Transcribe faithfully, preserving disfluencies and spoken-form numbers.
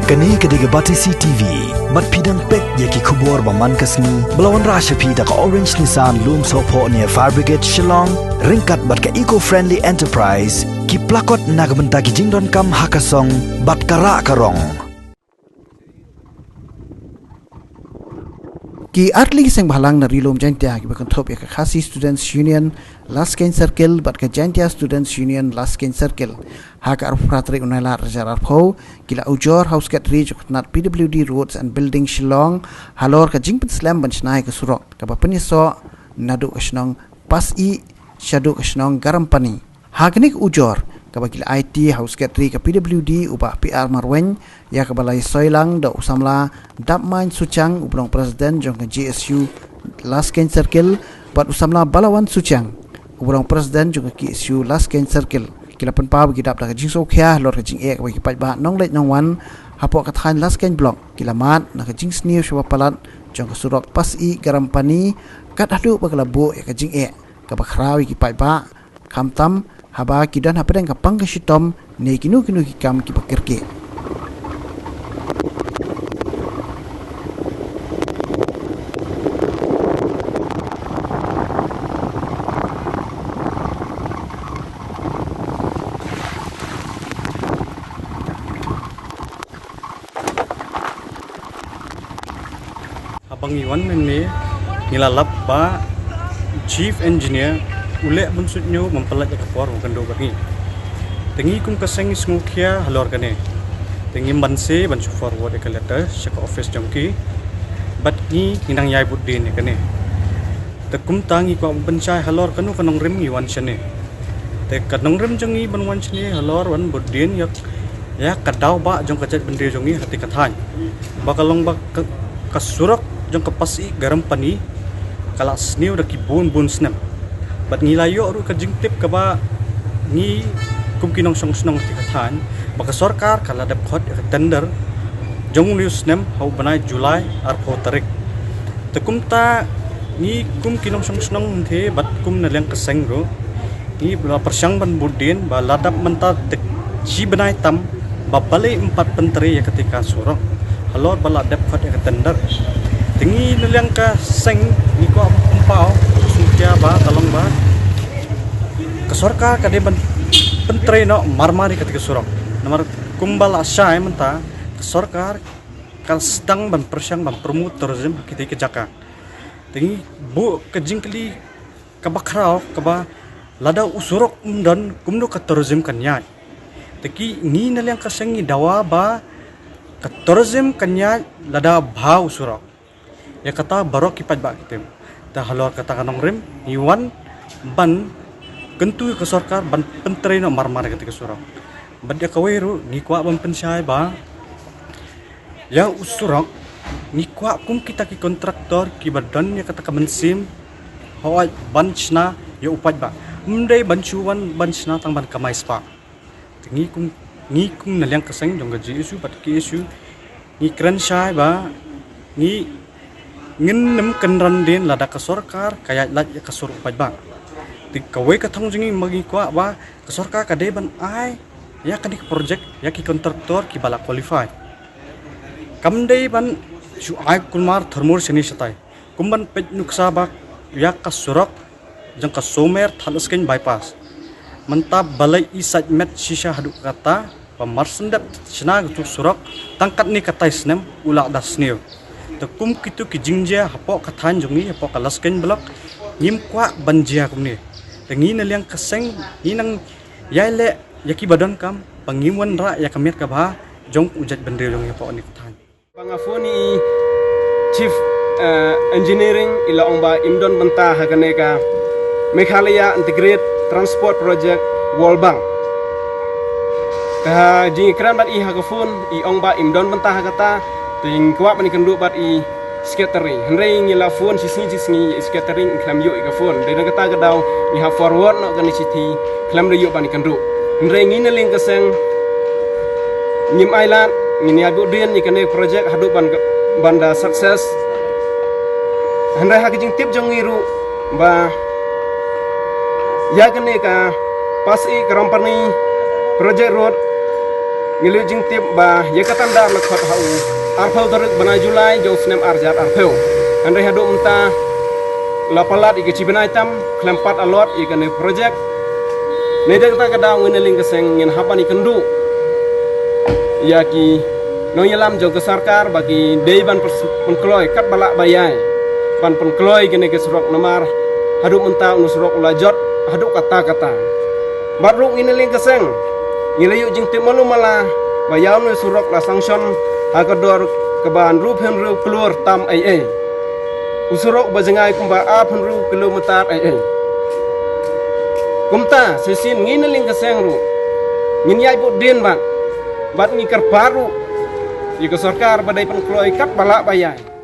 Kane ka dei ka Batesi T V. Bad phi dang peit ïa ki khubor ba man ka sngi ba la wanrah sha phi da ka Orange Nissan Lumsohphoh near Fire Brigade Shillong, ryngkat bad ka Eco Friendly Enterprise, ki plakot na ka bynta ki jingdonkam ha ka song bad ka rah ka rong. Ki artylli ki seng bhalang na Ri Lum Jaintia kiba kynthup ïa ka Khasi Students Union Laskeiñ Circle bad ka Jaintia Students Union Laskeiñ Circle, ha ka arphew phra tarik u Nailar arhajar arphew, ki la ujor ha u Secretary jong ka tnat P W D Roads and Building Shillong halor ka jingpynslem ban shna ïa ka surok kaba pynïasoh naduh ka shnong Pasih shaduh ka shnong Garampani. Ha kane ka ujor kaba ki la aiti ha u Secretary ka P W D u Bah P R Marwein, ïa kaba la ïasoi lang da u samla Dapmain Suchiang uba long President jong ka J S U Laskeiñ Circle bad u samla Balawan Suchiang uba long President jong ka K S U Laskeiñ Circle, ki la pynpaw ba ki dap da ka jingsngewkhia halor ka jingeh kaba ki paidbah nongleit nongwan hapoh ka thaiñ Laskeiñ Block ki la mad na ka jingsniew shibun palat jong ka surok Pasih Garampani, kat haduh ba ka la buh ïa ka jingeh kaba khraw ïa ki paidbah, khamtam haba ki don hapdeng ka pang ka shitom ne kino kino ki kam kiba kyrkieh. Haba ngi wan hangne, ngi la lap ba Chief Engineer u leh bun suidñiew ban pyllait ïa ka por ban kynduh bad ngi. Te ngi kum ka seng ngi sngewkhia halor kane. Te ngim banse ban shu forward ïa ka letter sha ka office jong ki. Bad ngi ngi nang ïai bud dien ïa kane. Te kumta ngi kwah ban pynshai halor kano ka nongrim ngi wan shane. Te ka nongrim jong ngi ban wan shane halor ban bud dien ïa, ïa ka daw ba jong ka jaitbynriew jong ngi ha kata ka thaiñ. Ba ka long ba ka, ka surok jong ka Pasih Garampani ka la sniew da ki bun bun snem. Bad ngi la ïoh ruh ka jingtip kaba ngi kum ki nongshong shnong ha kata ka thaiñ ba ka sorkar ka la dep khot ïa ka tender jong une u snem ha u bnai July arphew tarik. Te kumta ngi kum ki nongshong shnong hynrei bad kum na liang ka seng ruh ngi la pyrshang ban bud dien ba la dep mynta te shi bnai tam ba balei ym pat pyntrei ïa kata ka surok halor ba la dep khot ïa ka tender. Te ngi na liang ka seng ngi kwah pynpaw sngewkhia ba ka long ba ka sorkar ka dei ban pyntrei noh marmar ïa kata ka surok. Namar kumba la shai mynta ka sorkar ka sdang ban pyrshang ban promote tourism ha kata ka jaka. Te ngi buh ka jingkylli kaba khraw kaba lada u surok um don kumno ka tourism kan ïaid. Te ki ngi na liang ka seng ngi dawa ba ka tourism kan ïaid lada bha u surok. Ïa kata baroh ki paidbah ki tip. Te halor kata ka nongrim ngi wan ban kyntu ïa ka sorkar ban pyntrei noh marmar ïa kata ka surok. Bad ïa kawei ruh ngi kwah ban pynshai ba ïa u surok ngi kwah kum kita ki kontraktor kiba don ïa kata ka mynsiem hooid ban shna ïa u paidbah. Ym dei ban shu wan ban shna tang ban kamai spah. Te ngi kum, ngi kum na liang ka seng jong ka J S U bad K S U ngi kren shai ba ngi ngin nym kynran dien lada ka sorkar ka ïaid lait ïa ka surok u paidbah. Te kawei ka thong jong ngi ma ngi kwah ba ka sorkar ka dei ban ai ïa kane ka project ïa ki kontraktor kiba la qualify. Kam dei ban shu ai kulmar thurmur shane shatai. Kum ban peit nuksa ba ïa ka surok jong ka Sohmer Thadlaskeiñ bypass. Mynta balei i sait met shisha haduh katta ba marshen dep shna ka tuk surok tang katne katai snem u lah da sniew. Te kum kitu ki jingjia hapoh ka thaiñ jong ngi hapoh ka Laskeiñ Block ngim kwah ban jia kumne. Te ngi na liang ka seng ngi nang ïai leh ïa kiba donkam ba ngim wanrah ïa ka miat ka bha jong u jaitbynriew jong ngi hapoh kane ka thaiñ. Ba nga phone i Chief, eh, Engineering i la ong ba im don bynta ha kane ka Meghalaya Integrated Transport Project World Bank. Te ha jingkren bad i ha ka phone i ong ba im don bynta ha kata, te ngi kwah ban ïakynduh bad i Secretary. Hynrei ngi la phone shi sngi shi sngi, i Secretary khlem ïoh ïa ka phone. Dei na kata ka daw ngi hap forward noh kane shithi khlem da ïoh ban ïakynduh. Hynrei ngi na liang ka seng ngim ailad, ngin ïa buh dien ïa kane project haduh ban, ban da success. Hynrei ha ka jingtip jong ngi ruh ba ïa kane ka Pasih Garampani Project Road Ngi la ïoh jingtip ba ïa ka tender la khot ha u arphew tarik bnai July jong u snem ar hajar arphew. Hynrei haduh mynta la palat ïa ka chi bnai tam khlem pat allot ïa kane ka project. Nangta kata ka daw ngi na liang ka seng ngin hap ban ïakynduh ïa ki nongïalam jong ka sorkar ba ki dei ban pyn- pynkloi katba lah ba ïai ban pynkloi kane ka surok namar haduh mynta une u surok u la jot haduh katta katta. Bad ruh ngi na liang ka seng ngi la ïoh jingtip malu mala ba ïa une u surok la sanction ha ka dor kaba hynriewphew hynriew klur tam eiei. U surok ba jngai kumba arphew hynriew kilometer eiei. Kumta shisien ngi na liang ka seng ruh ngin ïai bud dien bad bad ngi kyrpad ruh ïa ka sorkar ba dei pynkloi katba lah ba ïai.